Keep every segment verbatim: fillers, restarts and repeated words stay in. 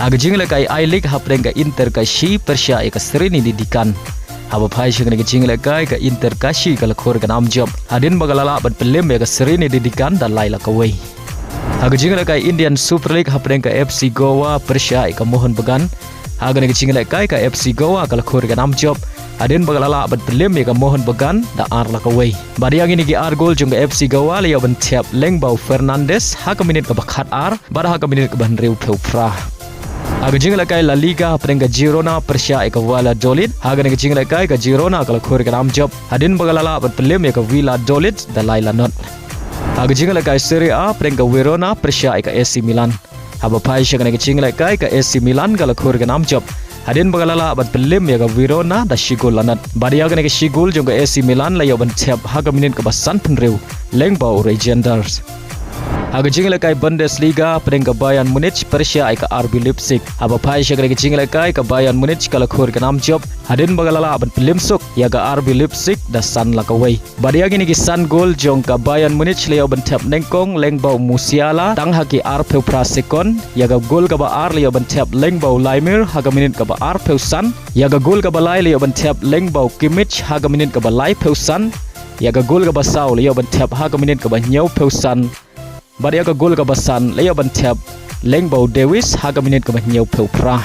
Ha ka jinglehkai I-League hapdeng ka Inter Kashi pyrshah ïa ka Sreenidi Deccan. Haba phai sha kane ka jinglehkai ka Inter Kashi ka la khur ka nam jop hadien ba ka la lah ban pynliem ïa ka Sreenidi Deccan da lai la kawei. Ha ka jinglehkai Indian Super League hapdeng ka F C Goa pyrshah ïa ka Mohun Bagan. Ha kane ka jinglehkai ka F C Goa ka la khur ka nam jop hadien ba ka la lah ban pynliem ïa ka Mohun Bagan da ar la kawei. Bad ïa kine ki ar gol jong ka F C Goa la ïoh ban thep lyngba u Fernandes ha ka minit kaba khat ar bad ha ka minit kaba hynriewphew phra. Ha ka jinglehkai La Liga hapdeng ka Girona pyrshah ïa ka Valladolid. Ha kane ka jinglehkai ka Girona ka la khur ka nam jop hadien ba ka la lah ban pynliem ïa ka Valladolid da lai la not. Ha ka jinglehkai Serie A hapdeng ka Verona pyrshah ïa ka A C Milan. Haba phai sha kane ka jinglehkai ka A C Milan ka la khur ka nam jop hadien ba ka la lah ban pynliem ïa ka Verona da shi gol la not. Bad ïa kane ka shi gol jong ka A C Milan la ïoh ban thep ha ka minit kaba sanphew hynriew lyngba u Reijnders. Ha ka jinglehkai Bundesliga hapdeng ka Bayern Munich pyrshah ïa ka R B Leipzig. Haba phai sha kane ka jinglehkai ka Bayern Munich ka la khur ka nam jop hadien ba ka la lah ban pynliem suk ïa ka R B Leipzig da san la kawei. Bad ïa kine ki san gol jong ka Bayern Munich la ïoh ban thep nyngkong lyngba u Musiala tang ha ki arphew phra sekon. Ïa ka gol kaba ar la ïoh ban thep lyngba u Laimer ha ka minit kaba arphew san. Ïa ka gol kaba lai la ïoh ban thep lyngba u Kimmich ha ka minit kaba laiphew san. Ïa ka gol kaba saw la ïoh ban thep ha ka minit kaba hynñiewphew san. Bad ïa ka gol kaba san la ïoh ban thep lyngba u Davies ha ka minit kaba hynñiewphew phra.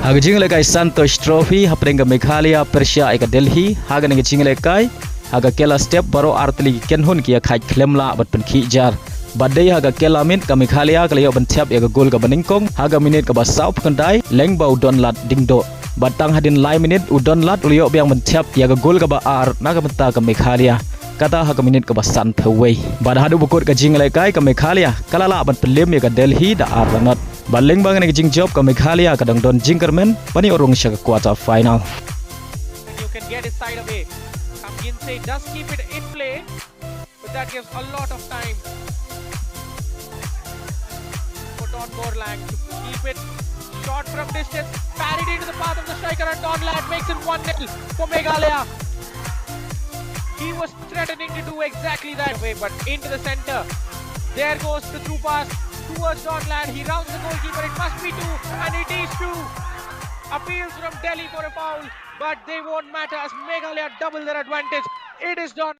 Ha ka jinglehkai Santosh Trophy hapdeng ka Meghalaya pyrshah ïa ka Delhi. Ha kane ka jinglehkai ha ka kela step baroh artylli ki kynhun ki ïa khaid khlem lah bad pynkhih jar. Bad dei ha ka kela miet ka Meghalaya ka la ïoh ban thep ïa ka gol kaba nyngkong ha ka minit kaba sawphew khyndai lyngba u Donlad Dingdoh. Bad tang hadien lai minit u Donlad u la ïoh biang ban thep ïa ka gol kaba ar na ka bynta ka Meghalaya, kata ha ka minit kaba sanphew wei. Bad haduh ba kut ka jinglehkai ka Meghalaya ka la lah ban pynliem ïa ka Delhi da ar la not. Bad lyngba kane ka jingjop ka Meghalaya ka dang don jingkyrmen ban ïoh rung sha ka quarter final. And you can get his side away. Kamginsei does keep it in play, but that gives a lot of time for Don Morlang to keep it. Shot from distance, parried into the path of the striker, and Donlad makes it one nil for Meghalaya. He was threatening to do exactly that way, but into the center. There goes the through pass towards Donlad. He rounds the goalkeeper. It must be two, and it is two. Appeals from Delhi for a foul, but they won't matter as Meghalaya double their advantage. It is Don.